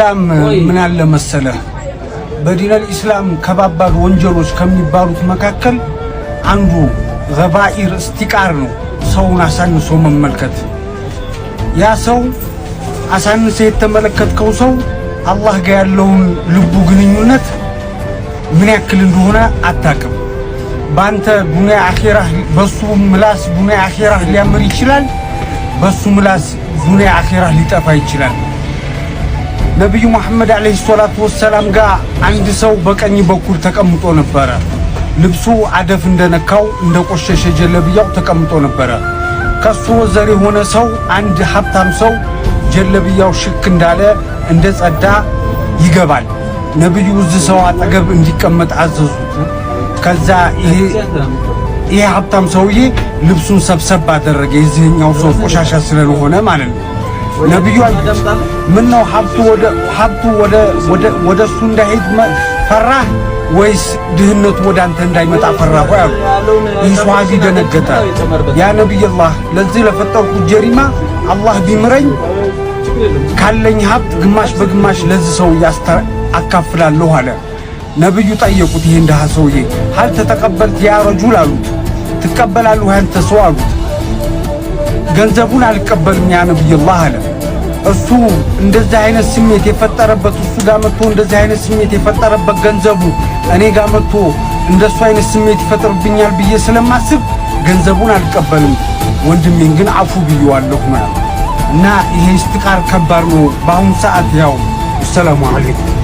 ኢስላም ምን አለ መሰለህ፣ በዲነል ኢስላም ከባባድ ወንጀሎች ከሚባሉት መካከል አንዱ ገባኢር እስቲቃር ነው። ሰውን አሳንሶ መመልከት። ያ ሰው አሳንሰ የተመለከትከው ሰው አላህ ጋር ያለውን ልቡ ግንኙነት ምን ያክል እንደሆነ አታቅም። በአንተ ዱንያ አኼራህ፣ በሱ ምላስ ዱንያ አኼራህ ሊያምር ይችላል፣ በሱ ምላስ ዱንያ አኼራህ ሊጠፋ ይችላል። ነቢዩ መሐመድ ዓለይሂ ሰላቱ ወሰላም ጋር አንድ ሰው በቀኝ በኩል ተቀምጦ ነበረ። ልብሱ አደፍ እንደነካው እንደቆሸሸ ጀለብያው ተቀምጦ ነበረ። ከሱ ወዘር የሆነ ሰው፣ አንድ ሀብታም ሰው ጀለብያው ሽክ እንዳለ እንደ ጸዳ ይገባል። ነቢዩ እዚህ ሰው አጠገብ እንዲቀመጥ አዘዙት። ከዛ ይሄ ሀብታም ሰውዬ ልብሱን ሰብሰብ አደረገ፣ የዚህኛው ሰው ቆሻሻ ስለሆነ ማለት ነው። ነቢዩ አዩት። ምን ነው፣ ሀብቱ ወደ እሱ እንዳይሄድ ፈራህ ወይስ ድህነቱ ወደ አንተ እንዳይመጣ ፈራህ አሉ። ይህ ሶሃቢ ደነገጠ። ያ ነቢይላህ፣ ለዚህ ለፈጠርኩት ጀሪማ አላህ ቢምረኝ ካለኝ ሀብት ግማሽ በግማሽ ለዚህ ሰው አካፍላለሁ አለ። ነብዩ ጠየቁት፣ ይሄን ድሃ ሰውዬ፣ هل تتقبلت يا رجل አሉት። ትቀበላለህ አንተ ሰው አሉት። ገንዘቡን አልቀበልም ያ ነብይላህ አለ። እሱ እንደዚህ አይነት ስሜት የፈጠረበት፣ እሱ ጋር መጥቶ እንደዚህ አይነት ስሜት የፈጠረበት ገንዘቡ እኔ ጋር መጥቶ እንደሱ አይነት ስሜት ይፈጥርብኛል ብዬ ስለማስብ ገንዘቡን አልቀበልም፣ ወንድሜን ግን አፉ ብዬዋለሁ ነው ያለው። እና ይሄ ኢስቲቃር ከባድ ነው በአሁኑ ሰዓት ያው። ሰላሙ አለይኩም።